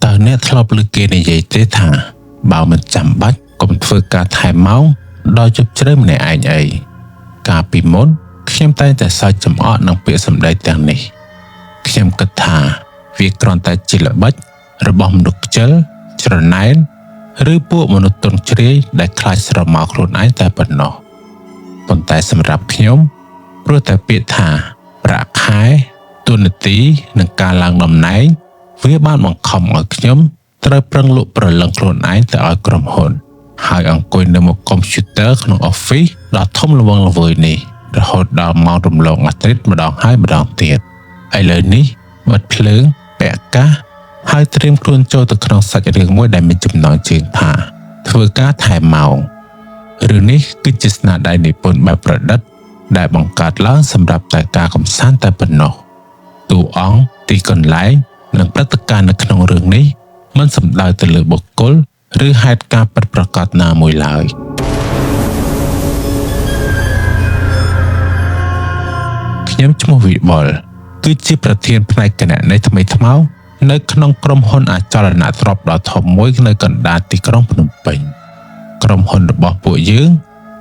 តើអ្នកធ្លាប់ឮគេនិយាយទេថាបើមិនចាំបាច់កុំធ្វើការថែមម៉ោងដល់ជប់ជ្រៅម្នាក់ឯងអីកាលពីមុនខ្ញុំតែងតែសើចចំអកនឹងពាក្យសម្ដីទាំងនេះខ្ញុំគិតថាវាគ្រាន់តែជាល្បិចរបស់មនុស្សខ្ជិលច្រណែនឬពួកមនុស្សទន់ជ្រាយដែលខ្លាចស្រមោលខ្លួនឯងតែប៉ុណ្ណោះប៉ុន្តែសម្រាប់ខ្ញុំព្រោះតែពាក្យថាប្រាក់ខែតួនាទីនិងការឡើងតំណែងវាបានបង្ខំឲ្យខ្ញុំត្រូវប្រឹងលក់ប្រលឹងខ្លួនឯងទៅឲ្យក្រុមហ៊ុនហើយអង្គុយនៅមុខកុំព្យូទ័រក្នុងអอฟហ្វិសដ៏ធំល្វឹងល្វើយនេះរហូតដល់ម៉ោងរំលងអាទិត្យម្ដងហើយម្ដងទៀតឥឡូវនេះបិទភ្លើងពាក់កាសហើយត្រៀមខ្លួនចូលទៅក្នុងសាច់រឿងមួយដែលមានចំណងជើងថាធ្វើការថែមម៉ោងរឿងនេះគឺជាស្នាដៃនិពន្ធបែបប្រឌិតដែលបង្កើតឡើងសម្រាប់តែការកម្សាន្តតែប៉ុណ្ណោះតួអង្គទីកន្លែងនិងព្រឹត្តិការណ៍នៅក្នុងរឿងនេះមិនសំដៅទៅលើបុគ្គលឬហេតុការណ៍ពិតប្រាកដណាមួយឡើយខ្ញុំឈ្មោះវិបុលគឺជាប្រធានផ្នែកគណនេយ្យថ្មីថ្មោងនៅក្នុងក្រុមហ៊ុនអចលនទ្រព្យដ៏ធំមួយនៅកណ្ដាលទីក្រុងភ្នំពេញក្រុមហ៊ុនរបស់ពួកយើង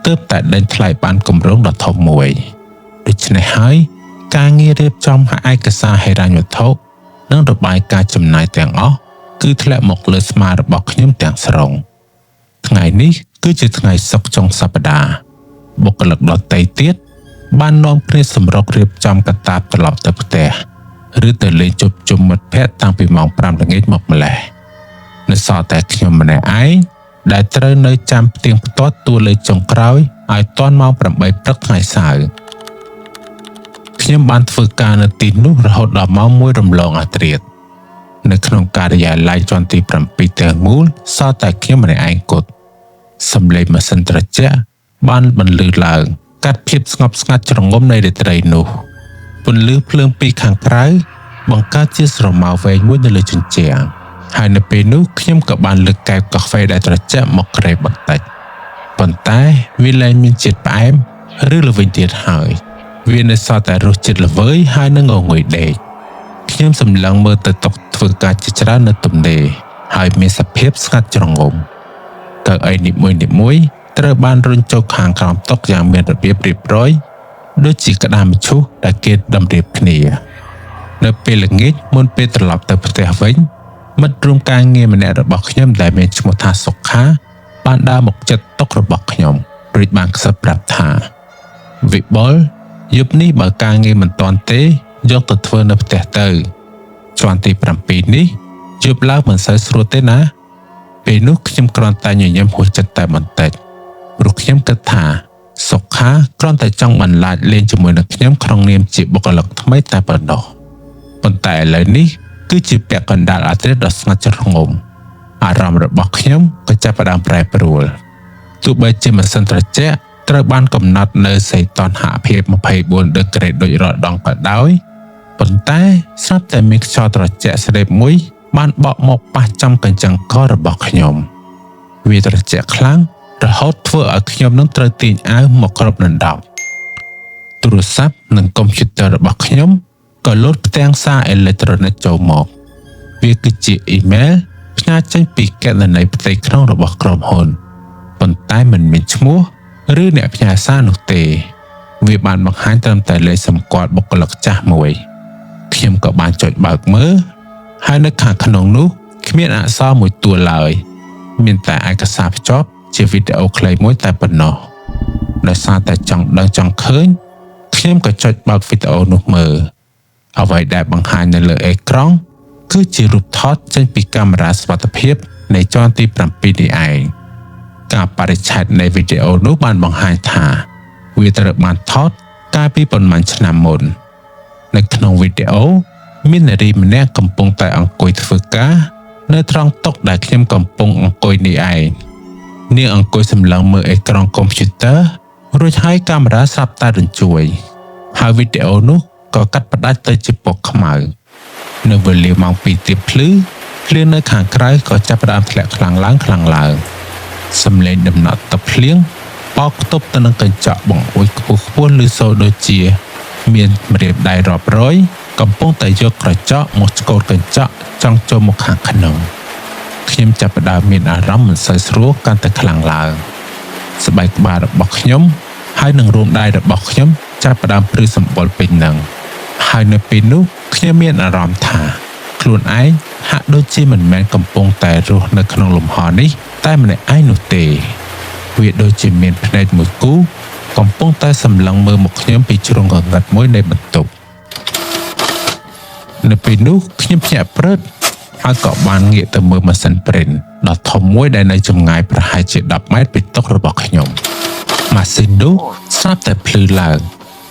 ទើបតែដេញថ្លៃបានគម្រោងដ៏ធំមួយដូច្នេះហើយការងាររៀបចំឯកសារហិរញ្ញវត្ថុនិងរបាយការណ៍ចំណាយទាំងអស់គឺធ្លាក់មកលើស្មារបស់ខ្ញុំទាំងស្រុងថ្ងៃនេះគឺជាថ្ងៃសុក្រចុងសប្តាហ៍បុគ្គលិកដទៃទៀតបាននាំគ្នាសម្រុករៀបចំកតាបត្រឡប់ទៅផ្ទះឬទៅលេងជួបជុំមិត្តភ័ក្តិតាំងពីម៉ោង5ល្ងាចមកម្ល៉េះនៅសល់តែខ្ញុំម្នាក់ឯងដែលត្រូវនៅចាំផ្ទៀងផ្ទាត់តួលេខចុងក្រោយឲ្យទាន់ម៉ោង8ព្រឹកថ្ងៃសៅរ៍ខ្ញុំបានធ្វើការនៅទីនោះរហូតដល់ម៉ោង1រំលងអាធ្រាត្រនៅក្នុងការិយាល័យជាន់ទី7ទាំងមូលសល់តែខ្ញុំម្នាក់ឯងគត់សំឡេងម៉ាស៊ីនត្រជាក់បានបន្លឺឡើងកាត់ភាពស្ងប់ស្ងាត់ជ្រងំនៃរាត្រីនោះពន្លឺភ្លើងពីខាងក្រៅបង្កើតជាស្រមោលវែងមួយនៅលើជញ្ជាំងហើយនៅពេលនោះខ្ញុំក៏បានលើកកែវកាហ្វេដែលត្រជាក់មកក្រេបបន្តិចប៉ុន្តែវាលែងមានជាតិផ្អែមឬល្វីងទៀតហើយវានៅសល់តែរសជាតិល្វើយហើយនឹងងងុយដេកខ្ញុំសម្លឹងមើលទៅតុធ្វើការជាច្រើននៅទំនេរហើយមានសភាពស្ងាត់ជ្រងំកៅអីនីមួយៗត្រូវបានរុញចូលខាងក្រោមតុយ៉ាងមានរបៀបរៀបរយដូចជាក្តារមឈូសដែលគេតម្រៀបគ្នានៅពេលល្ងាចមុនពេលត្រឡប់ទៅផ្ទះវិញមិត្តរួមការងារម្នាក់របស់ខ្ញុំដែលមានឈ្មោះថាសុខាបានដើរមកចិត្តតុរបស់ខ្ញុំរួចបានខ្សឹបប្រាប់ថាវិបុលយប់នេះបើការងារមិនទាន់ទេយកទៅធ្វើនៅផ្ទះទៅជាន់ទី7នេះយប់ឡើងមិនសូវស្រួលទេណាពេលនោះខ្ញុំគ្រាន់តែញញឹមហួសចិត្តតែបន្តិចព្រោះខ្ញុំគិតថាសុខាគ្រាន់តែចង់បន្លាចលេងជាមួយនឹងខ្ញុំក្នុងនាមជាបុគ្គលិកថ្មីតែប៉ុណ្ណោះប៉ុន្តែឥឡូវនេះគឺជាពាក់កណ្ដាលអាធ្រាត្រដ៏ស្ងាត់ជ្រងំអារម្មណ៍របស់ខ្ញុំក៏ចាប់ផ្ដើមប្រែប្រួលទោះបីជាម៉ាស៊ីនត្រជាក់ត្រូវបានកំណត់នៅសីតុណ្ហភាព24ដឺក្រេដូចរាល់ដងក៏ដោយប៉ុន្តែស្រាប់តែមានខ្យល់ត្រជាក់ស្រាបមួយបានបក់មកប៉ះចំកញ្ចឹងករបស់ខ្ញុំវាត្រជាក់ខ្លាំងរហូតធ្វើឲ្យខ្ញុំនឹងត្រូវទាញអាវមកគ្របដណ្ដប់ទូរស័ព្ទនិងកុំព្យូទ័ររបស់ខ្ញុំក៏លោតផ្ទាំងសារអេឡិចត្រូនិកចូលមកវាគឺជាអ៊ីមែលផ្ញើចេញពីគណនីផ្ទៃក្នុងរបស់ក្រុមហ៊ុនប៉ុន្តែមិនមានឈ្មោះឬអ្នកផ្ញើសារនោះទេវាបានបង្ហាញត្រឹមតែលេខសម្គាល់បុគ្គលិកចាស់មួយខ្ញុំក៏បានចុចបើកមើលហើយនៅខាងក្នុងនោះគ្មានអក្សរមួយតួឡើយមានតែឯកសារភ្ជាប់ជាវីដេអូខ្លីមួយតែប៉ុណ្ណោះដោយសារតែចង់ដឹងចង់ឃើញខ្ញុំក៏ចុចបើកវីដេអូនោះមើលអ្វីដែលបង្ហាញនៅលើអេក្រង់គឺជារូបថតចេញពីកាមេរ៉ាសុវត្ថិភាពនៃជាន់ទី7នេះឯងការបរិច្ឆេទនៃវីដេអូនោះបានបង្ហាញថាវាត្រូវបានថតកាលពីប៉ុន្មានឆ្នាំមុននៅក្នុងវីដេអូមាននារីម្នាក់កំពុងតែអង្គុយធ្វើការនៅត្រង់តុដែលខ្ញុំកំពុងអង្គុយនេះឯងនាងអង្គុយសម្លឹងមើលអេក្រង់កុំព្យូទ័ររួចហើយកាមេរ៉ាស្រាប់តែរញ្ជួយហើយវីដេអូនោះក៏កាត់ផ្ដាច់ទៅជាពណ៌ខ្មៅនៅវេលាម៉ោង2ទៀបភ្លឺភ្លៀងនៅខាងក្រៅក៏ចាប់ផ្ដើមធ្លាក់ខ្លាំងឡើងខ្លាំងឡើងសំឡេងដំណក់ទឹកភ្លៀងបោកខ្ទប់ទៅនឹងកញ្ចក់បង្អួចខ្ពស់ខ្ពស់ឬសូដូចជាមានម្រាមដៃរាប់រយ កំពុងតែយកក្រចកមកឆ្កូតកញ្ចក់ចង់ចូលមកខាងក្នុងខ្ញុំចាប់ផ្ដើមមានអារម្មណ៍មិនសូវស្រួលកាន់តែខ្លាំងឡើងស្បែកក្បាលរបស់ខ្ញុំហើយនឹងរោមដៃរបស់ខ្ញុំចាប់ផ្ដើមព្រឺសម្បុរពេញនឹងហើយនៅពេលនោះខ្ញុំមានអារម្មណ៍ថាខ្លួនឯងហាក់ដូចជាមិនមែនកំពុងតែរស់នៅក្នុងលំហនេះតែម្នាក់ឯងនោះទេវាដូចជាមានភ្នែកមួយគូកំពុងតែសម្លឹងមើលមកខ្ញុំពីជ្រុងងងឹតមួយនៃបន្ទប់នៅពេលនោះខ្ញុំភ្ញាក់ព្រឹតហើយក៏បានងាកទៅមើលម៉ាស៊ីន print ដ៏ធំមួយដែលនៅចម្ងាយប្រហែលជា10ម៉ែត្រពីតុរបស់ខ្ញុំម៉ាស៊ីននោះស្រាប់តែភ្លឺឡើង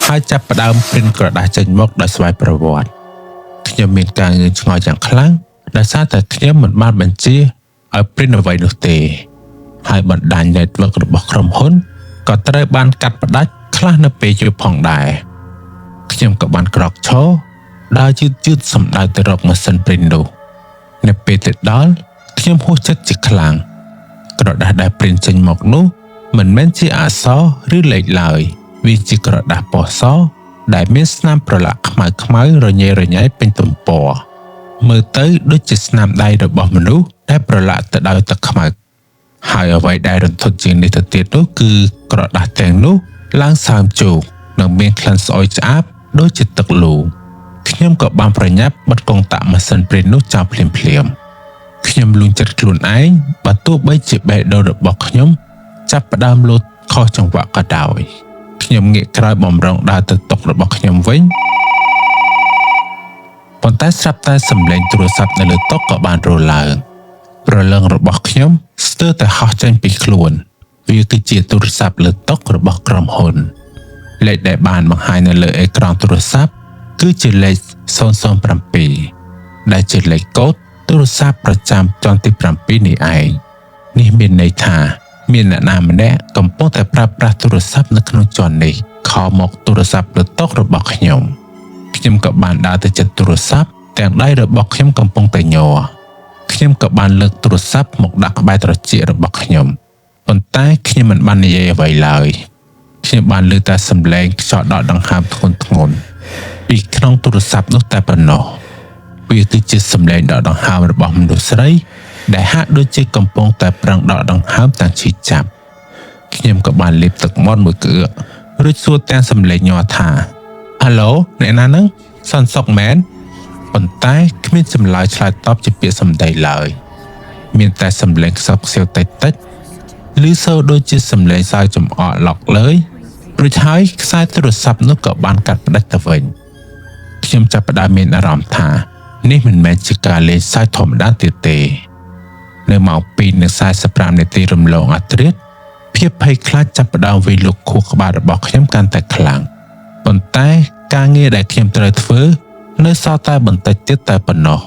ហើយចាប់ផ្ដើម print ក្រដាសចេញមកដោយស្វ័យប្រវត្តិខ្ញុំមានការងឿងឆ្ងល់យ៉ាងខ្លាំងដោយសារតែខ្ញុំមិនបានបញ្ជាឲ្យ print អ្វីនោះទេហើយបណ្ដាញ network របស់ក្រុមហ៊ុនក៏ត្រូវបានកាត់ផ្ដាច់ខ្លះនៅពេលយប់ផងដែរខ្ញុំក៏បានក្រោកឈរដើរយឺតយឺតសម្ដៅទៅរកម៉ាស៊ីន print នោះនៅពេលទៅដល់ខ្ញុំហួសចិត្តជាខ្លាំងក្រដាសដែល print ចេញមកនោះមិនមែនជាអក្សរឬលេខឡើយវាជាក្រដាសពណ៌សដែលមានស្នាមប្រឡាក់ខ្មៅខ្មៅរញ៉េរញ៉ៃពេញទំព័រមើលទៅដូចជាស្នាមដៃរបស់មនុស្សដែលប្រឡាក់ទៅដោយទឹកខ្មៅហើយអ្វីដែលរន្ធត់ជាងនេះទៅទៀតនោះគឺក្រដាសទាំងនោះឡើងសើមជោគនិងមានក្លិនស្អុយឆ្អាបដូចជាទឹកលូខ្ញុំក៏បានប្រញាប់បិទកុងតាក់ម៉ាស៊ីន print នោះចោលភ្លាមភ្លាមខ្ញុំលួងចិត្តខ្លួនឯងបើទោះបីជាបេះដូងរបស់ខ្ញុំចាប់ផ្ដើមលោតខុសចង្វាក់ក៏ដោយខ្ញុំងាកក្រោយបំរុងដើរទៅតុរបស់ខ្ញុំវិញប៉ុន្តែស្រាប់តែសំឡេងទូរស័ព្ទនៅលើតុក៏បានរោឡើងព្រលឹងរបស់ខ្ញុំស្ទើរតែហោះចេញពីខ្លួនវាគឺជាទូរស័ព្ទលើតុរបស់ក្រុមហ៊ុនលេខដែលបានបង្ហាញនៅលើអេក្រង់ទូរស័ព្ទគឺជាលេខ007ដែលជាលេខកូដទូរស័ព្ទប្រចាំជាន់ទី7នេះឯងនេះមានន័យថាមានអ្នកណាម្នាក់កំពុងតែប្រើប្រាស់ទូរស័ព្ទនៅក្នុងជាន់នេះខលមកទូរស័ព្ទលើតុរបស់ខ្ញុំខ្ញុំក៏បានដើរទៅជិតទូរស័ព្ទទាំងដៃរបស់ខ្ញុំកំពុងតែញ័រខ្ញុំក៏បានលើកទូរស័ព្ទមកដាក់ក្បែរត្រចៀករបស់ខ្ញុំប៉ុន្តែខ្ញុំមិនបាននិយាយអ្វីឡើយខ្ញុំបានឮតែសំឡេងខ្យល់ដកដង្ហើមធ្ងន់ធ្ងរពីក្នុងទូរស័ព្ទនោះតែប៉ុណ្ណោះវាគឺជាសំឡេងដកដង្ហើមរបស់មនុស្សស្រីដែលហាក់ដូចជាកំពុងតែប្រឹងដកដង្ហើមទាំងឈឺចាប់ខ្ញុំក៏បានលេបទឹកមាត់មួយក្អឿករួចសួរទាំងសំឡេងញ័រថាអាឡូអ្នកណានឹងសន្សុកមែនប៉ុន្តែគ្មានចម្លើយឆ្លើយតបជាពាក្យសម្ដីឡើយមានតែសំឡេងខ្សឹបខ្សៀវតិចតិចឮសូរដូចជាសំឡេងសើចំអកឡុកលើយរួចហើយខ្សែទូរស័ព្ទនោះក៏បានកាត់ផ្ដាច់ទៅវិញខ្ញុំចាប់ផ្ដើមមានអារម្មណ៍ថានេះមិនមែនជាការលេងសើចធម្មតាទៀតទេនៅម៉ោង2:45នាទីរំលងអាធ្រាត្រភាពភ័យខ្លាចចាប់ផ្ដើមវាយលុកខួរក្បាលរបស់ខ្ញុំកាន់តែខ្លាំងប៉ុន្តែការងារដែលខ្ញុំត្រូវធ្វើនៅសល់តែបន្តិចទៀតតែប៉ុណ្ណោះ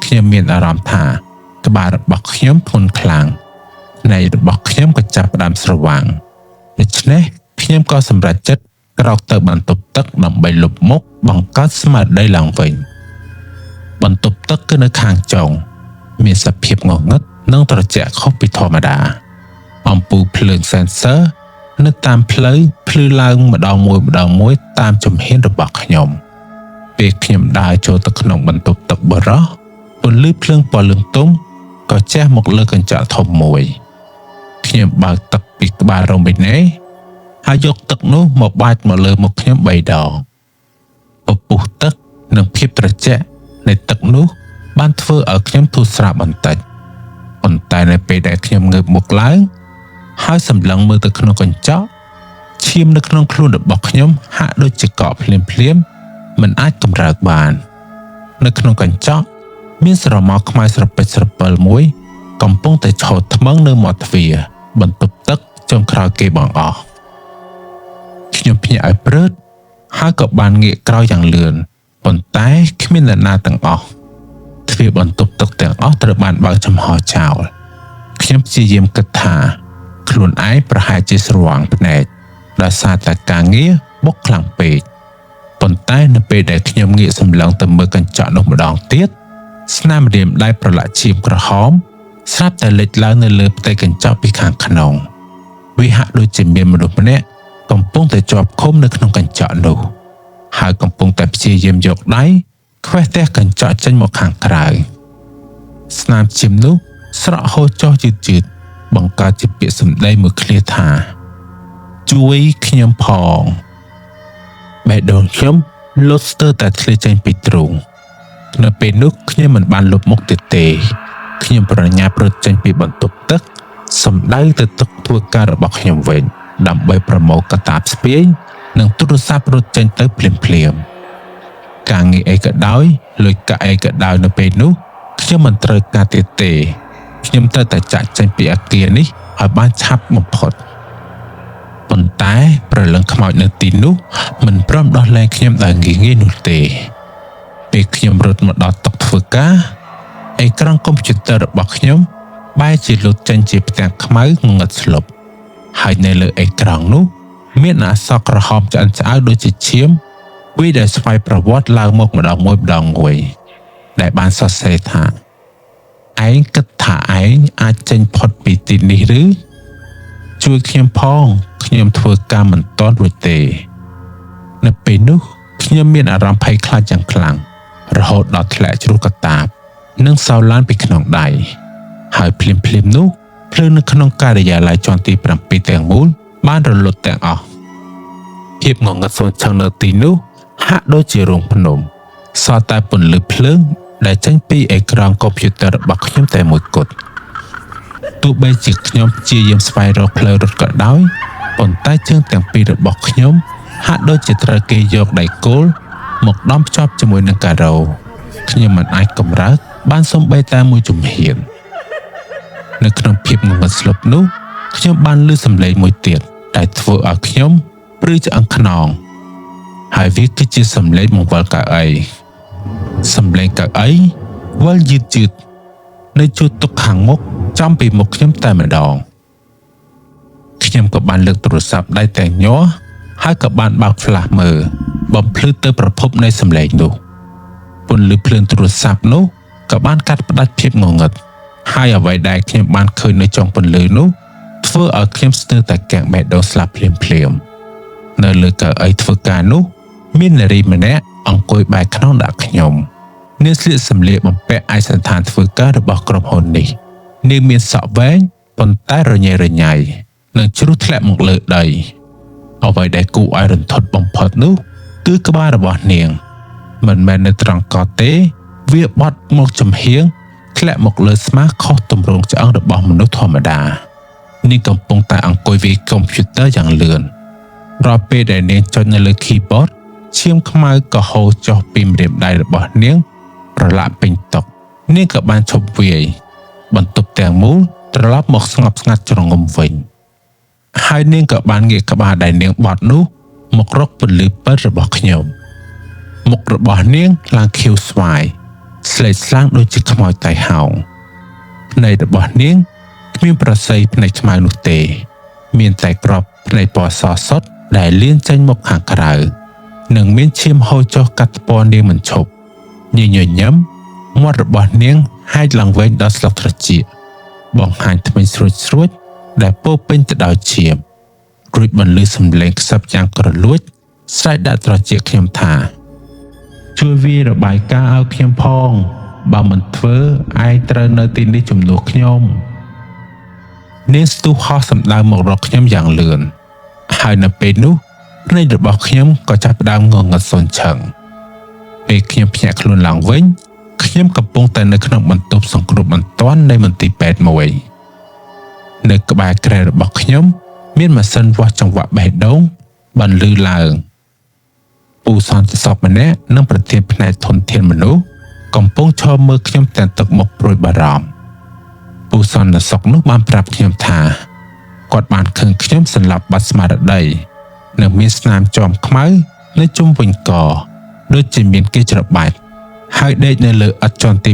ខ្ញុំមានអារម្មណ៍ថាក្បាលរបស់ខ្ញុំធ្ងន់ខ្លាំងភ្នែករបស់ខ្ញុំក៏ចាប់ផ្ដើមស្រវាំងដូច្នេះខ្ញុំក៏សម្រេចចិត្តក្រោកទៅបន្ទប់ទឹកដើម្បីលុបមុខបង្កើតស្មារតីឡើងវិញបន្ទប់ទឹកគឺនៅខាងចុងមានសភាពងងឹតនិងត្រជាក់ខុសពីធម្មតាអំពូលភ្លើងសេនស័រនៅតាមផ្លូវភ្លឺឡើងម្ដងមួយម្ដងមួយតាមជំហានរបស់ខ្ញុំពេលខ្ញុំដើរចូលទៅក្នុងបន្ទប់ទឹកបរោះពន្លឺភ្លើងពណ៌លឿងទុំក៏ជះមកលើកញ្ចក់ធំមួយខ្ញុំបើកទឹកពីក្បាលរ៉ូប៊ីណេហើយយកទឹកនោះមកបាចមកលើមុខខ្ញុំ3ដងពពុះទឹកនិងភាពត្រជាក់នៃទឹកនោះបានធ្វើឲ្យខ្ញុំធូរស្រាលបន្តិចប៉ុន្តែនៅពេលដែលខ្ញុំងើបមុខឡើងហើយសម្លឹងមើលទៅក្នុងកញ្ចក់ឈាមនៅក្នុងខ្លួនរបស់ខ្ញុំហាក់ដូចជាកកភ្លាមភ្លាមមិនអាចកម្រើកបាននៅក្នុងកញ្ចក់មានស្រមោលខ្មៅស្រពេចស្រពិលមួយកំពុងតែឈរថ្មឹងនៅមាត់ទ្វារបន្ទប់ទឹកចុងក្រោយគេបង្អស់ខ្ញុំភ្ញាក់ឲ្យព្រឺតហើយក៏បានងាកក្រោយយ៉ាងលឿនប៉ុន្តែគ្មានអ្នកណាទាំងអស់ទ្វារបន្ទប់ទឹកទាំងអស់ត្រូវបានបើកចំហចោលខ្ញុំព្យាយាមគិតថាខ្លួនឯងប្រហែលជាស្រវាំងភ្នែកដោយសារតែការងារបុកខ្លាំងពេកប៉ុន្តែនៅពេលដែលខ្ញុំងាកសម្លឹងទៅមើលកញ្ចក់នោះម្ដងទៀតស្នាមម្រាមដៃប្រឡាក់ឈាមក្រហមស្រាប់តែលេចឡើងនៅលើផ្ទៃកញ្ចក់ពីខាងក្នុងវាហាក់ដូចជាមានមនុស្សម្នាក់កំពុងតែជាប់ឃុំនៅក្នុងកញ្ចក់នោះ។ ហើយកំពុងតែព្យាយាមយកដៃខ្វេះទះកញ្ចក់ចេញមកខាងក្រៅស្នាមឈាមនោះស្រក់ហូរចុះយឺតៗបង្កើតជាពាក្យសម្ដីមួយឃ្លាថាជួយខ្ញុំផងបេះដូងខ្ញុំលោតស្ទើរតែធ្លាយចេញពីទ្រូងនៅពេលនោះខ្ញុំមិនបានលុបមុខទៀតទេខ្ញុំប្រញាប់រត់ចេញពីបន្ទប់ទឹកសម្ដៅទៅទឹកធ្វើការរបស់ខ្ញុំវិញដើម្បីប្រមូលកាតាបស្ពាយនិងទូរស័ព្ទរត់ចេញទៅភ្លាមៗការងារអីក៏ដោយលុយកាក់អីក៏ដោយនៅពេលនោះខ្ញុំមិនត្រូវការទៀតទេខ្ញុំត្រូវតែចាក់ចេញពីអគារនេះឲ្យបានឆាប់បំផុតប៉ុន្តែព្រលឹងខ្មោចនៅទីនោះមិនព្រមដោះលែងខ្ញុំដោយងាយៗនោះទេពេលខ្ញុំរត់មកដល់តុធ្វើការអេក្រង់កុំព្យូទ័ររបស់ខ្ញុំបែរជាលោតចេញជាផ្ទាំងខ្មៅងងឹតស្លុបហើយនៅលើអេក្រង់នោះមានអក្សរក្រហមឆ្អិនឆ្អៅដូចជាឈាមវាដែលស្វ័យប្រវត្តិឡើងមកម្ដងមួយម្ដងមួយដែលបានសរសេរថាឯងគិតថាឯងអាចចេញផុតពីទីនេះឬជួយខ្ញុំផងខ្ញុំធ្វើការមិនទាន់រួចទេនៅពេលនោះខ្ញុំមានអារម្មណ៍ភ័យខ្លាចយ៉ាងខ្លាំងរហូតដល់ធ្លាក់ជ្រុះកតាបនិងសោឡានពីក្នុងដៃហើយភ្លាមៗនោះភ្លើងនៅក្នុងការិយាល័យជាន់ទី7ទាំងមូលបានរលត់ទាំងអស់ភាពងងឹតសូន្យឆឹងនៅទីនោះហាក់ដូចជារោងភ្នំសល់តែពន្លឺភ្លើងដែលចេញពីអេក្រង់កុំព្យូទ័ររបស់ខ្ញុំតែមួយគត់ទោះបីជាខ្ញុំព្យាយាមស្វែងរកផ្លូវរត់ក៏ដោយប៉ុន្តែជើងទាំងពីររបស់ខ្ញុំហាក់ដូចជាត្រូវគេយកដៃគោលមកដំភ្ជាប់ជាមួយនឹងការ៉ូខ្ញុំមិនអាចកម្រើកបានសូម្បីតែមួយជំហាននៅក្នុងភាពងងឹតស្លុបនោះខ្ញុំបានឮសំឡេងមួយទៀតដែលធ្វើឲ្យខ្ញុំព្រឺឆ្អឹងខ្នងហើយវាគឺជាសំឡេងបង្វិលកៅអីសំឡេងកៅអីវិលយឺតៗនៅជួរទុកខាងមុខចំពីមុខខ្ញុំតែម្ដងខ្ញុំក៏បានលើកទូរស័ព្ទដៃទាំងញ័រហើយក៏បានបើកហ្វ្លាស់មើលបំភ្លឺទៅប្រភពនៃសំឡេងនោះពន្លឺភ្លើងទូរស័ព្ទនោះក៏បានកាត់ផ្តាច់ភាពងងឹតហើយអ្វីដែលខ្ញុំបានឃើញនៅចុងពន្លឺនោះធ្វើឲ្យខ្ញុំស្ទើរតែកាំងបេះដូងស្លាប់ភ្លាមៗនៅលើកៅអីធ្វើការនោះមាននារីម្នាក់អង្គុយបែរខ្នងដាក់ខ្ញុំនាងស្លៀកសម្លៀកបំពាក់ឯកសណ្ឋានធ្វើការរបស់ក្រុមហ៊ុននេះនាងមានសក់វែងប៉ុន្តែរញ៉េរញ៉ៃនិងជ្រុះធ្លាក់មកលើដីអ្វីដែលគួរឲ្យរន្ធត់បំផុតនោះគឺក្បាលរបស់នាងមិនមែននៅត្រង់កទេវាបត់មកចំហៀងធ្លាក់មកលើស្មាខុសទម្រង់ឆ្អឹងរបស់មនុស្សធម្មតានាងកំពុងតែអង្គុយវាយកុំព្យូទ័រយ៉ាងលឿនរាល់ពេលដែលនាងចុចនៅលើ keyboard ឈាមខ្មៅក៏ហូរចុះពីម្រាមដៃរបស់នាងប្រឡាក់ពេញតុនាងក៏បានឈប់វាយបន្ទប់ទាំងមូលត្រឡប់មកស្ងប់ស្ងាត់ជ្រងំវិញហើយនាងក៏បានងាកក្បាលដែលនាងបត់នោះមករកពន្លឺពិតរបស់ខ្ញុំមុខរបស់នាងឡើងខៀវស្វាយស្លេកស្លាំងដូចជាខ្មោចតៃហោងភ្នែករបស់នាងគ្មានប្រស័យភ្នែកខ្មៅនោះទេមានតែក្របភ្នែកពណ៌សសុទ្ធដែលលៀនចេញមកខាងក្រៅនិងមានឈាមហូរចុះកាត់ថ្ពាល់នាងមិនឈប់ញញញឹមមាត់របស់នាងហែកឡើងវែងដល់ស្លឹកត្រចៀកបង្ហាញធ្មេញស្រួចស្រួចដែលពោពេញទៅដោយឈាមរួចបន្លឺសំឡេងខ្សឹបយ៉ាងក្រលួចស្រែកដាក់ត្រចៀកខ្ញុំថាជួយវាយរបាយការណ៍ឲ្យខ្ញុំផងបើមិនធ្វើឯងត្រូវនៅទីនេះជំនួសខ្ញុំនាងស្ទុះហោះសម្ដៅមករកខ្ញុំយ៉ាងលឿនហើយនៅពេលនោះភ្នែករបស់ខ្ញុំក៏ចាប់ផ្ដើមងងឹតសូន្យឆឹងពេលខ្ញុំភ្ញាក់ខ្លួនឡើងវិញខ្ញុំកំពុងតែនៅក្នុងបន្ទប់សង្គ្រោះបន្ទាន់នៃមន្ទីរពេទ្យមួយនៅក្បែរគ្រែរបស់ខ្ញុំមានម៉ាស៊ីនវាស់ចង្វាក់បេះដូងបន្លឺឡើងពូសន្តិសុខម្នាក់និងប្រធានផ្នែកធនធានមនុស្សកំពុងឈរមើលខ្ញុំទាំងទឹកមុខព្រួយបារម្ភពូសន្តិសុខនោះបានប្រាប់ខ្ញុំថាគាត់បានឃើញខ្ញុំសន្លប់បាត់ស្មារតីនិងមានស្នាមជាំខ្មៅនៅជុំវិញកដូចជាមានគេច្របាច់ហើយដេកនៅលើឥដ្ឋជាន់ទី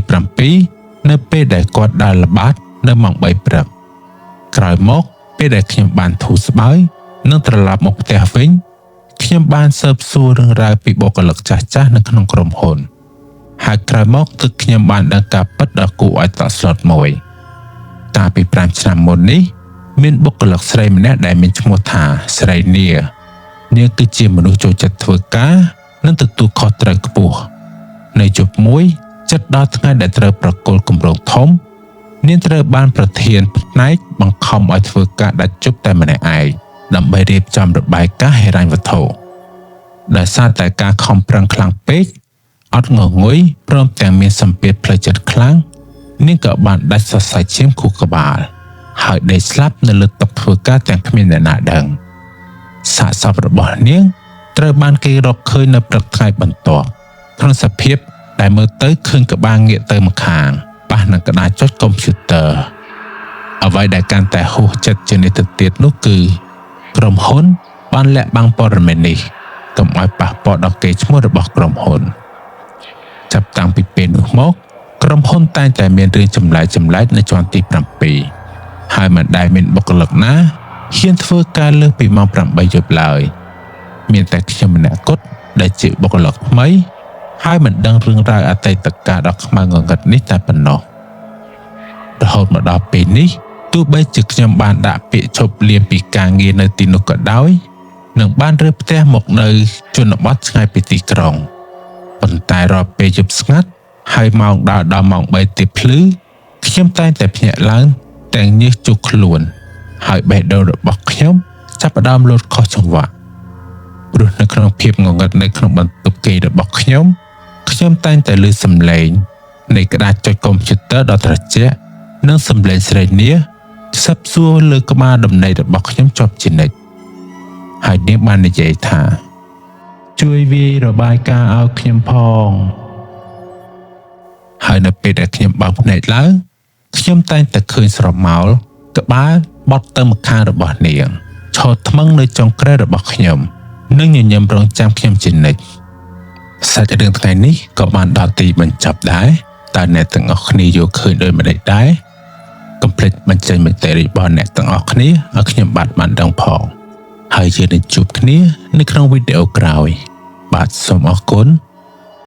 7នៅពេលដែលគាត់ដើរល្បាតនៅម៉ោង3ព្រឹកក្រោយមកពេលដែលខ្ញុំបានធូរស្បើយនិងត្រឡប់មកផ្ទះវិញខ្ញុំបានស៊ើបសួររឿងរ៉ាវពីបុគ្គលិកចាស់ៗនៅក្នុងក្រុមហ៊ុនហើយក្រោយមកទើបខ្ញុំបានដឹងការពិតដ៏គួរឲ្យតក់ស្លុតមួយកាលពី5ឆ្នាំមុននេះមានបុគ្គលិកស្រីម្នាក់ដែលមានឈ្មោះថាស្រីនានាងគឺជាមនុស្សចូលចិត្តធ្វើការ និងទទួលខុសត្រូវខ្ពស់នៅយប់មួយចិត្តដល់ថ្ងៃដែលត្រូវប្រគល់គម្រោងធំនាងត្រូវបានប្រធានផ្នែកបង្ខំឲ្យធ្វើការដាច់ជប់តែម្នាក់ឯងដើម្បីរៀបចំរបាយការណ៍ហិរញ្ញវត្ថុដោយសារតែការខំប្រឹងខ្លាំងពេកអត់ងងុយព្រមទាំងមានសម្ពាធផ្លូវចិត្តខ្លាំងនាងក៏បានដាច់សរសៃឈាមខួរក្បាលហើយដេកស្លាប់នៅលើតុធ្វើការទាំងគ្មានអ្នកណាដឹងសាកសពរបស់នាងត្រូវបានគេរកឃើញនៅព្រឹកថ្ងៃបន្ទាប់ក្នុងសភាពដែលមើលទៅឃើញក្បាលងាកទៅម្ខាងប៉ះនឹងក្តារចុចកុំព្យូទ័រអ្វីដែលកាន់តែហួសចិត្តជាងនេះទៅទៀតនោះគឺក្រុមហ៊ុនបានលាក់បាំងព័ត៌មាននេះកុំឲ្យប៉ះពាល់ដល់កេរ្តិ៍ឈ្មោះរបស់ក្រុមហ៊ុនចាប់តាំងពីពេលនោះមកក្រុមហ៊ុនតែងតែមានរឿងចម្លែកៗនៅជាន់ទី7ហើយមិនដែលមានបុគ្គលិកណាហ៊ានធ្វើការលើសពីម៉ោង8យប់ឡើយមានតែខ្ញុំម្នាក់គត់ដែលជាបុគ្គលិកថ្មីហើយមិនដឹងរឿងរ៉ាវអតីតកាលដ៏ខ្មៅងងឹតនេះតែប៉ុណ្ណោះរហូតមកដល់ពេលនេះទោះបីជាខ្ញុំបានដាក់ពាក្យឈប់លាពីការងារនៅទីនោះក៏ដោយនិងបានរើផ្ទះមកនៅជនបទឆ្ងាយពីទីក្រុងប៉ុន្តែរាល់ពេលយប់ស្ងាត់ហើយម៉ោងដើរដល់ម៉ោង3ទៀបភ្លឺខ្ញុំតែងតែភ្ញាក់ឡើងទាំងញើសជោគខ្លួនហើយបេះដូងរបស់ខ្ញុំចាប់ផ្ដើមលោតខុសចង្វាក់ព្រោះនៅក្នុងភាពងងឹតនៅក្នុងបន្ទប់គេងរបស់ខ្ញុំខ្ញុំតែងតែឮសំឡេងនៃក្តារចុចកុំព្យូទ័រដ៏ត្រជាក់និងសំឡេងស្រេកនាខ្សឹបសួរលើក្បាលដំណេករបស់ខ្ញុំជាប់ជានិច្ចហើយនាងបាននិយាយថាជួយវាយរបាយការណ៍ឲ្យខ្ញុំផងហើយនៅពេលដែលខ្ញុំបើកភ្នែកឡើងខ្ញុំតែងតែឃើញស្រមោលក្បាលបត់ទៅម្ខាងរបស់នាងឈរថ្មឹងនៅចុងគ្រែរបស់ខ្ញុំនិងញញឹមរងចាំខ្ញុំជានិច្ចសាច់រឿងថ្ងៃនេះក៏បានដល់ទីបញ្ចប់ដែរតើអ្នកទាំងអស់គ្នាយល់ឃើញដូចម្តេចដែរកុំភ្លេចបញ្ចេញមតិរបស់អ្នកទាំងអស់គ្នាឲ្យខ្ញុំបាទបានដឹងផងហើយយើងនឹងជួបគ្នានៅក្នុងវីដេអូក្រោយបាទសូមអរគុណ